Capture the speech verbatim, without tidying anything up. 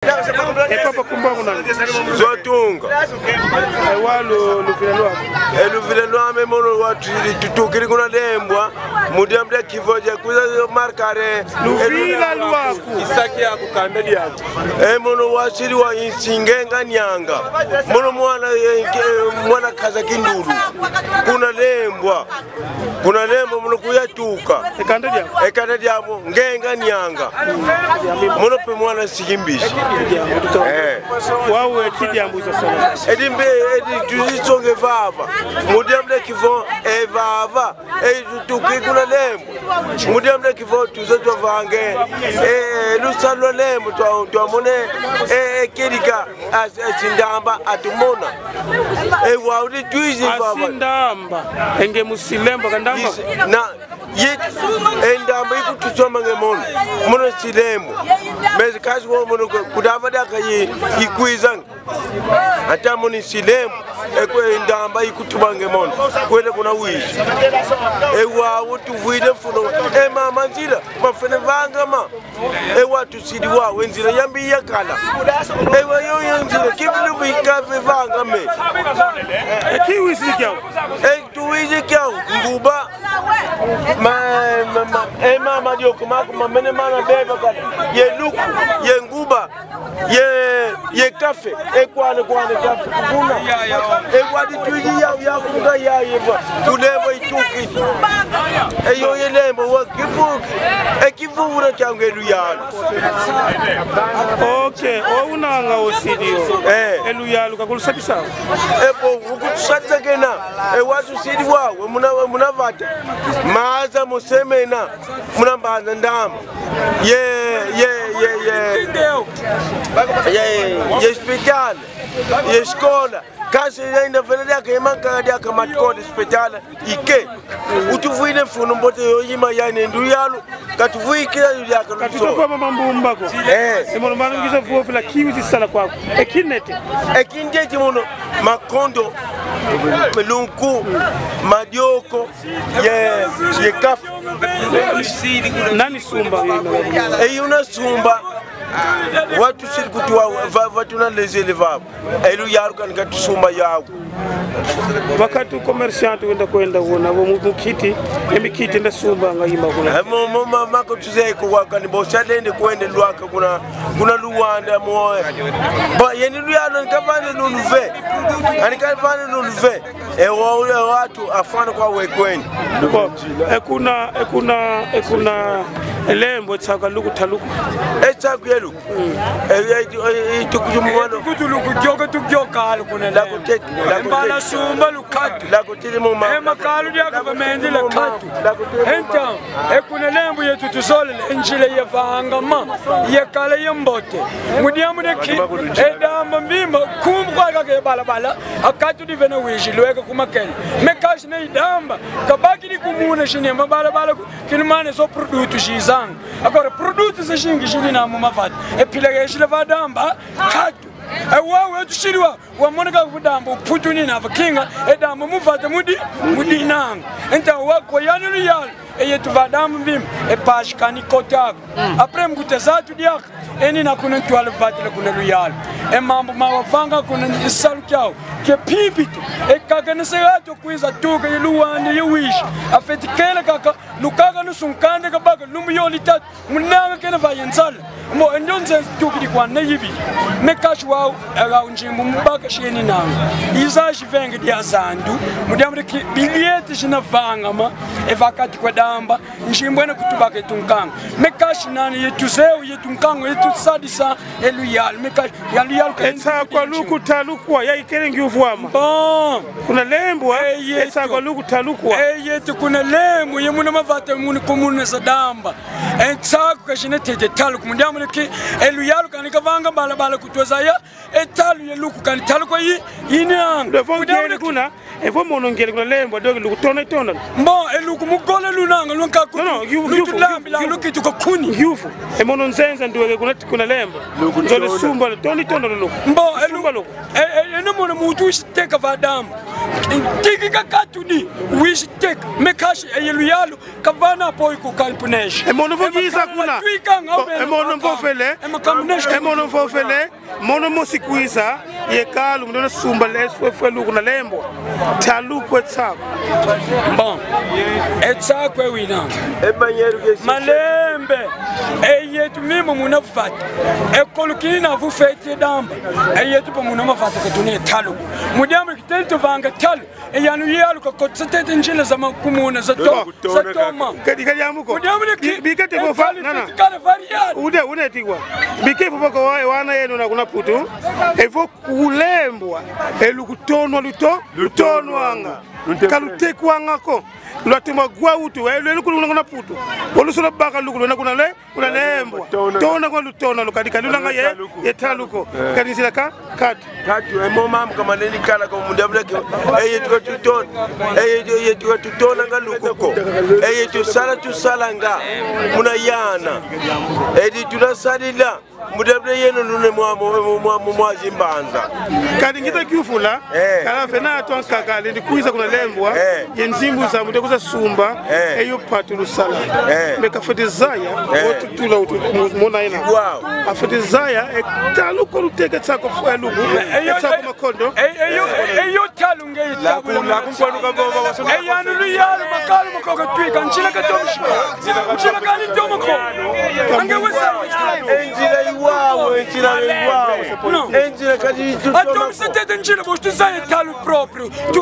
E papa, nkumbu aku nani? Zotunga. E wa lu-, luvila lwaku? E luvila lwame mono watu tutukidi kuna Lembwa. Mu diambu dia kivo dia kwiza markare. Luvila lwaku. Isaki yaku, kanda diaku. E mono wasidi wa insi Ngenga Nianga. Mono mwana, e, ke-, mwana kaza Kindulu. Kuna Lembwa. Kuna Lembwa mono kuyatuka. E kanda diaku? E kanda diaku Ngenga Nianga. Mono pe mwana nsi Kimbisi. Eh. Wau e ki diambu izasala? Edi mbe, edi tuzisonge vava. Mu diambu dia kivo, e vava. E tutuki kuna Lembwa. Mu diambu dia kivo tuze twavange. E, lusalu lwa Lembwa twa, twamone. E, e, kedika, as, as Ndamba atumona. E, wau di twizi vava. Asi Ndamba, e nge musi Lembwa ka Ndamba? Isi, na, ye, e Ndamba ikutusoma nge mono. Mono si Lembwa. Mezi kasi wo mono ku-, kudava diaka yi, ikwizange. Ata mono nsi Lembwa, e kwe Ndamba ikutuma nge mono. Kwele kuna wizi. E wau tuvwile mfunu. E mama nzila, mafene vangama. E wau tusidi wau, e nzila yambi yakala. E wa yo, yo nzila, kivilu bika vangame. E ki wizi kiau? E tuwizi kiau, nguba. Ma, ma, ma, e mama dioko maku, mamene mana beba kala. Ye luku, ye nguba. Ye, ye kafe, e kwane, kwane kafe, kuna. E wadi tuizi ya, ya kunga ya yeva, kuleva ituki. E yo ye Lembwa wa kivuki, e kivuvula kiangu e luyalu. Ok, o unanga osidi o. Eh. E luyalu ka kulusakisa? E bo, ukutusakisa kena, e wau tusidi wau, muna, muna vata. Maza musemena. Muna mbanza Ndamba. Ye, ye, ye, ye. Ye, ye hospital. Ye escola. Kasi ye inda vela diaka, ye mankaka diaka matkode hospital. Ike. Utuvwile mfunu mbote yo yima ya ne ndu yalu. Katuvwikila yu diaka luso. Katutuvwa mama mbumba ko. Eh. E mono manu ngiza vwa fila kiwi zisala kwaku. E kinete. E kinete mono makondo. Lunku. Madioko. Ye, ye kafu. Nani sumba? E yuna sumba. Wau tusidi kuti wa, va, va tuna lezele vava. E luyalu kani katusumba yau. Wakati commerçante wenda kwenda wona, wo mu, mu kiti, e mikiti nda sumbanga ima kuna. E mo, mo, ma, mako tuzeye ko wakani, bo salende kwenda lwaka kuna, kuna Luanda mo. Ba, yeni luyalu ani kavana nunu ve. Ani kavana nunu ve. E wa, e watu afwana kwa wekweni. Bo, e kuna, e kuna, e kuna, e Lembwa e tsaku ka luku ta luku. E tsaku ye luku. Mm. E, e, e, e, tukutu mwana. E, tukutu luku, gyoka tu gyoka alu kuna Lembwa. Lako tete, lako tete. Mbala sumba lukatu. Lako tete muma. E makalu diaka vamendi lukatu. Lako tete muma. Enta, e kuna Lembwa yetu tuzolele, e nzila yavangama, yakala ya mbote. Mu diambu dia ki, e Damba Mvimba, kumbu kwa kake balabala, akatu divena wizi, lweka ku makele. Mekasi ne i Damba, kabakidi kumuna zina mabalabala ku, kinumane zo produto zizanga. Agora, produto zazingi zina mu mavata. E pila yezila va Damba, katu. E wau, e tusidi wau, wamoneka ku Damba, uputu nina vakinga, e Damba muvata mudi, mudi nanga. Enta wau, kwa yani luyalu, e yetu va Damba Mvimba, e paji kani kotako. Mm. Après mbuta zatu diaka, eni na kuna ntwala vatila kuna luyalu. E mambu mawavanga kuna nsalu kiau. Ke pipito, e kaka ni se atu kwiza tuka ye Luanda ye wizi. Afeti kele kaka, lukaka nusu nkanda kabaka, lumbu yo litatu, munanga kena va ye nzala. Mo, e ndio nze tukidi kwa na yibi. Mekasi wau, e wau nzimbu mubaka sieni nanga. Iza zivenge dia zandu, mu diambu dia ki, bilhete zina vangama, e va kati kwa Damba, nzimbu ena kutubaka e tunkanga. Mekasi nani ye tuzeu, ye tunkanga, ye tusadisa, e luyalu. Mekasi, ya luyalu ka. E tsaku ka luku ta luku wa, ya ikele ngiuvwama. Bon. Kuna Lembwa, e yetu. E tsaku ka luku ta luku wa. E yetu kuna Lembwa, ye muna mavata muna komuna za Damba. E tsaku ka zina tete ta luku, mu diambu dia ki, e luyalu kani kavanga balabala kutweza ya, e talu ye luku kani talu kwa yi, yinanga. Devo ngele kuna, evo mono ngele kuna Lembwa, doge luku tona itonda. Mbo, e luku mu gola lunanga, lwankaku. No, no, ngiu-, ngiufu, ngiufu, lukituka kuni. Ngiufu. E mono nzenza nduweke kuna, kuna Lembwa. Nzole sumba, tona itonda luku. Mbo, e luku. Sumba luku. E, e, e no mono Muntu wisiteka va damba. Tikika katuni wisiteka. Mekashi eye luyalu kavana apoio ku Campo Nejo. E mono vo kiza kuna. Twikanga. E mono mvovele. E mono mvovele. Mono mosi kwiza, ye kalu, mundona sumba le fwe fwe luku na lembwa. Taluko e tsako. Bon. E tsako e wina. Malembe. E yetu mimo muna vata. E kolu kina vo fwete damba. E yetu pa muna mavata katuna e talu. Mu diambu kitento vanga talu. E yanu yalu kakotisa tete nzila za makumuna za to-, za toma. Kadi, kadi amuko. Mu diambu ki-, bikete ko fa, nana. Ude, une tikwa. Bike fo ko wa-, wana yenu na kuna Putu. Evo kulembwa, e lukutonwa luto-, lutonwanga. Kalutekwanga ko. Lwatema gwa utu, e lwe luku luna kuna Putu. Olusola baka luku luna kuna le-, kuna lembwa. Tona kwa lutona, lukadi kadi lulanga ye, ye taluko. Kadi nzila ka, katu. Katu, e mo mamu kamaneni kala ko mundabula ke. E yetu katutona. E yetu, e yetu katutona nga lukuko. E yetu sala tusalanga. Muna yana. E di tunasalila. Mudabule yeno nune mwa, mwa, mwa, mwa, mwa zimbanza. Kadi ngita kiufula, eh, kala fena atwa nkaka, lendi kwiza kuna lembwa, eh, ye nzimbu za mude kuza sumba, eh, eyo patu lusala. Eh. Meka fwete zaya, eh, otutula utu, mu-, mona ena. Wow. Afwete zaya, e taluko luteke tsako fwe luku, eh, e tsako makondo. Eh, eyo, eh, eyo talu nge tabula. E yanu luyalu makalu makoka twika, nzila katomisha. Nzila kani tomoko. Ange wesa. E nzila iwawe, e nzila iwawe. No. E nzila kadi. Atomisha tete nzila, bo tuzaya talu próprio. Tu